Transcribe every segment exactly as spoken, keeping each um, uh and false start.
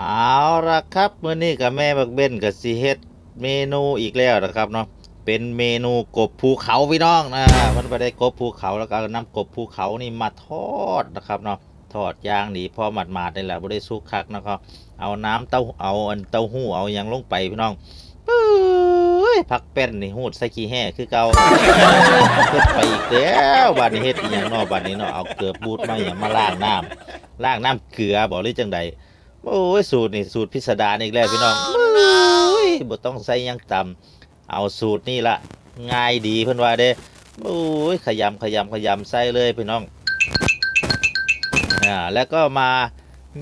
เอาละครับ มื้อนี้กับแม่บักเบนก็สิเฮ็ดเมนูอีกแล้วนะครับเนาะ เป็นเมนูกบภูเขาพี่น้องนะ มันไปได้กบภูเขาแล้วก็เอาน้ำกบภูเขานี่มาทอดนะครับเนาะ ทอดอย่างดีพอหมาดๆนี่แหละ บ่ได้สุกคักนะครับ เอาน้ำเต้า เอาอันเต้าหู้เอาหยังลงไปพี่น้อง เอ้ย ผักแป้นนี่หูดใส่ขี้แห้คือเก่า เฮ็ดไปอีกแล้ว บัดนี้เฮ็ดอีหยังเนาะ บัดนี้เนาะ เอาเกลือบูดมาหยังมาล้างน้ำ ล้างน้ำเกลือบ่หรือจังใด โอ้ย สูตรนี่สูตรพิสดารอีกแล้วพี่น้อง โอ้ย บ่ต้องใส่หยังตำ เอาสูตรนี่ละ ง่ายดีเพิ่นว่าเด้ โอ้ย ขยำ ขยำ ขยำใส่เลยพี่น้อง อ่า แล้วก็มา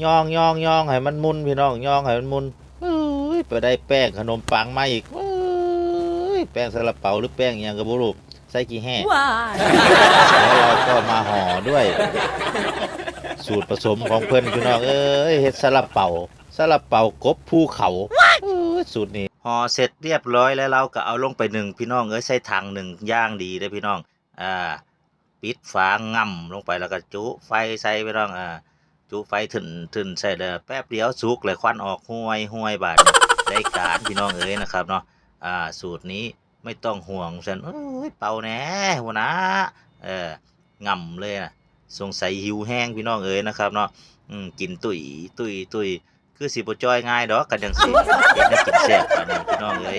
ย่อง ย่อง ย่องให้มันมุนพี่น้อง ย่องให้มันมุน โอ้ย ไปได้แป้งขนมปังมาอีก โอ้ย แป้งซาลาเปาหรือแป้งอิหยังก็บ่รู้ ใส่ขี้แห้ ว้าย แล้วเราก็มาห่อด้วย สูตรผสมของเพิ่นพี่น้องเอ้ย เฮ็ดซาลาเปา ซาลาเปากบภูเขา โอ้ย สูตรนี้ ห่อเสร็จเรียบร้อยแล้วเราก็เอาลงไปนึ่งพี่น้องเอ้ย ใส่ถังนึ่งอย่างดีเด้อพี่น้อง อ่า ปิดฝาง่ำลงไปแล้วก็จุไฟใส่พี่น้อง อ่า จุไฟถึนๆใส่เลย แป๊บเดียวสุกเลย ควันออกฮวยๆ บาดนี้ ได้การพี่น้องเอ้ยนะครับเนาะ อ่า สูตรนี้ไม่ต้องห่วง ฉัน เอ้ย เป่าแหน่หัวหน้า เออ ง่ำเลยนะ สงสัยหิวแฮงพี่น้องเอ้ยนะครับเนาะ อืม กินตุ้ย ตุ้ย ตุ้ย คือสิบ่จ่อยง่ายดอก กันจั่งซี้ เฮ็ดแนวกินแซ่บปานนี้พี่น้องเอ้ย